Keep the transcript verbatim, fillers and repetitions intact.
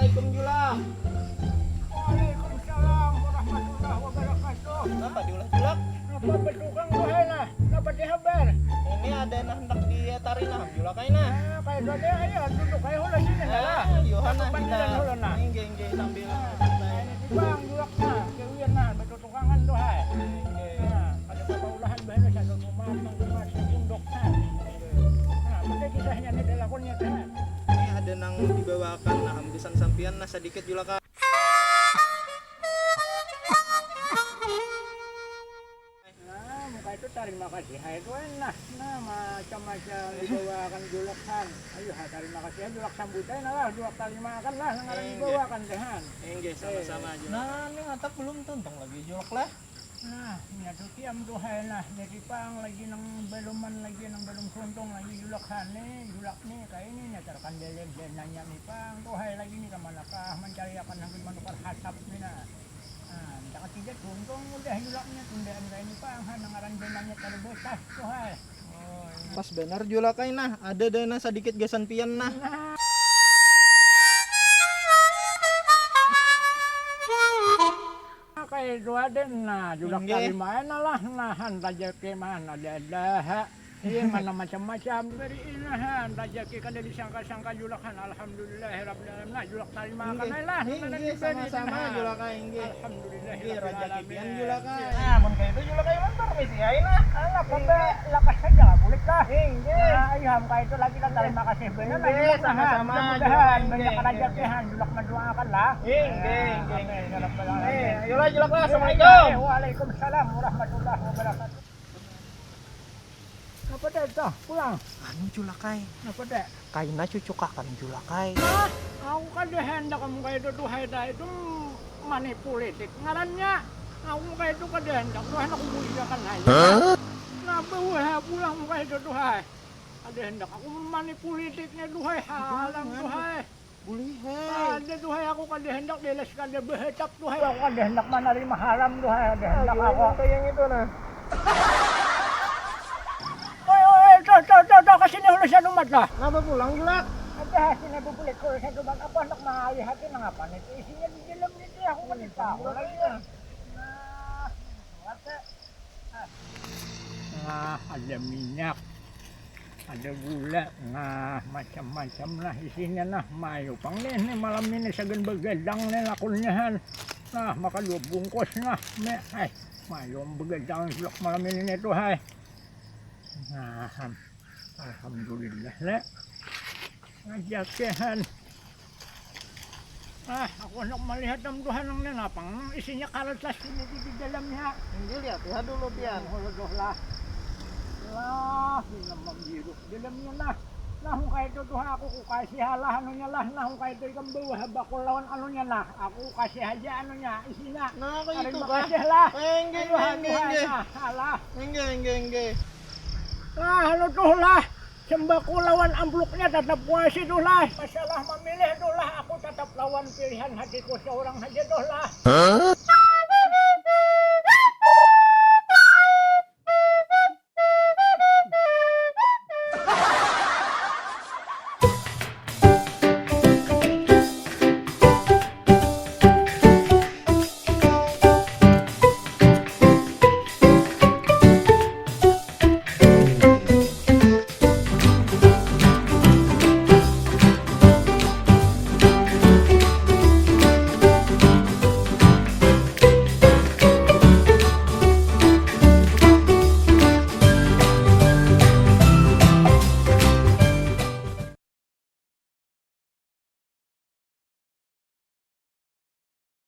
Assalamualaikum, Julak. Waalaikumsalam warahmatullahi wabarakatuh. Napa diulah, Julak? Napa betukang tuh, hai, nah? Napa dihabar? Ini ada nah hendak diatari nah, Julak, ai, nah. Nah, kayak gade ayo duduk ayo lah sini nah. Ah, Yohana kita. Nah, inggih, inggih, sambil santai. Nah, ini Bang Julak nah, kewian nah, betutukangan tuh, hai. Inggih. Nah, ada apa ulahan bahannya satu rumah, rumah, rumah, pundok nah. Nah, benda kisahnya nih, dalakonnya nah. Ini ada nang dibawakan nah, hambisan sampian nah, sedikit, Julak, ah. Nah, muka itu tarima kasih hai tuan nah. Nah, macam-macam dibawakan Julak han. Ayo ha, tarima kasih hai Julak, sambutai nah lah, Julak tarima akan lah nang ngaran dibawakan teh han. Inggih, sama-sama Julak. Nah, ini ngatap belum tuntung lagi Julak lah. Nah, nya tu kiam tu hai nah, jadi pang lagi nang baluman lagi nang balum tuntung lagi Julak han ni, Julak ni kaya ini nya tarkandala dananya ni pang tu hai lagi ni kamanakah mancariakan nang manukar hasap ni nah. Nah, minta katiga tuntung udah Julaknya tundaan kaini pang ha, nang ngaran jenangnya tarbatas tuh hai. Pas banar Julak ai nah, ada dana sadikit gasan pian nah. Nah, kaya itu ada nah, Julak Inggih. Tarima ai nah lah, nahan rajaki mana ada ada ha. Iya, mana macam-macam beri inahan, rajaki kada disangka-sangka Julak han, alhamdulillahirabbil alamin. Nah, Julak tarima akan ai lah. Inggih, sama-sama Julak ai, inggih. Alhamdulillah. Inggih, rajaki pian Julak ai. Nah, mun kaitu Julak ai, mun permisi ai nah. Alah, pembe lakas saja lah bulik lah. Inggih. Nah, iya, mun kaitu lagi lah, tarima kasih banyak lah Julak nah. Inggih, sama-sama, mudah-mudahan banyak rajaki han, Julak mendoakan lah. Inggih, inggih. Amin ya rabbal alamin. Ayolah Julak lah, assalamualaikum. Waalaikumsalam warahmatullahi wabarakatuh. Napa dek tuh pulang? Anu Julak ai. Napa dek? Kaina cucukakan Julak ai. Hah? Aku kada handak kamu kaya itu tuh hai, dah itu money politik ngarannya. Aku kaya itu kada handak tuh, handak kubuliakan haja. Hah? Napa wah pulang kaya itu tuh hai? Kada handak aku money politiknya tuh hai, halang tuh hai. Bulih hai. Ada tuh hai, aku kada hendak beles kada behetap tuh hai, aku kada hendak manarima haram tuh hai, kada hendak aku. Kaya yang itu nah. Oi oi oi, tuh tuh tuh tuh, kesini urusan umat lah. Napa pulang Julak? Ada sini bubulik urusan umat, aku hendak malihati nang apa nih isinya di dalam itu, aku kada tahu lagi. Nah, ada minyak. Ada gula, nah macam-macam lah isinya nah. Mayu pang nih, nih malam ini sagan begadang nih lakunnya han. Nah maka dua bungkus nah. Nih, eh, mayu begadang sulak malam ini nih tuh hai. Nah, alhamdulillah lah. Ajakehan. Ah, aku hendak melihat dalam tuhan nang nang apa nang isinya karatas ini di dalamnya. Ini lihat ya dulu pian. Oh, doh lah. Lah, ini menghirup dalamnya nah. Nah, muka itu tuh aku ku kasih halah anunya lah. Nah, muka itu ikam bawa bakul lawan anunya nah. Aku kasih aja anunya, isinya. Nah, kayak itu kah? Kasih lah. Enggak, enggak, enggak, enggak. Nah, halah. Enggak, enggak, enggak. Nah, anu tuh lah. Sembako lawan ampluknya tatap kuasi tuh lah. Masalah mamilih tuh lah, aku tatap lawan pilihan hatiku saurang haja tuh lah. Hah?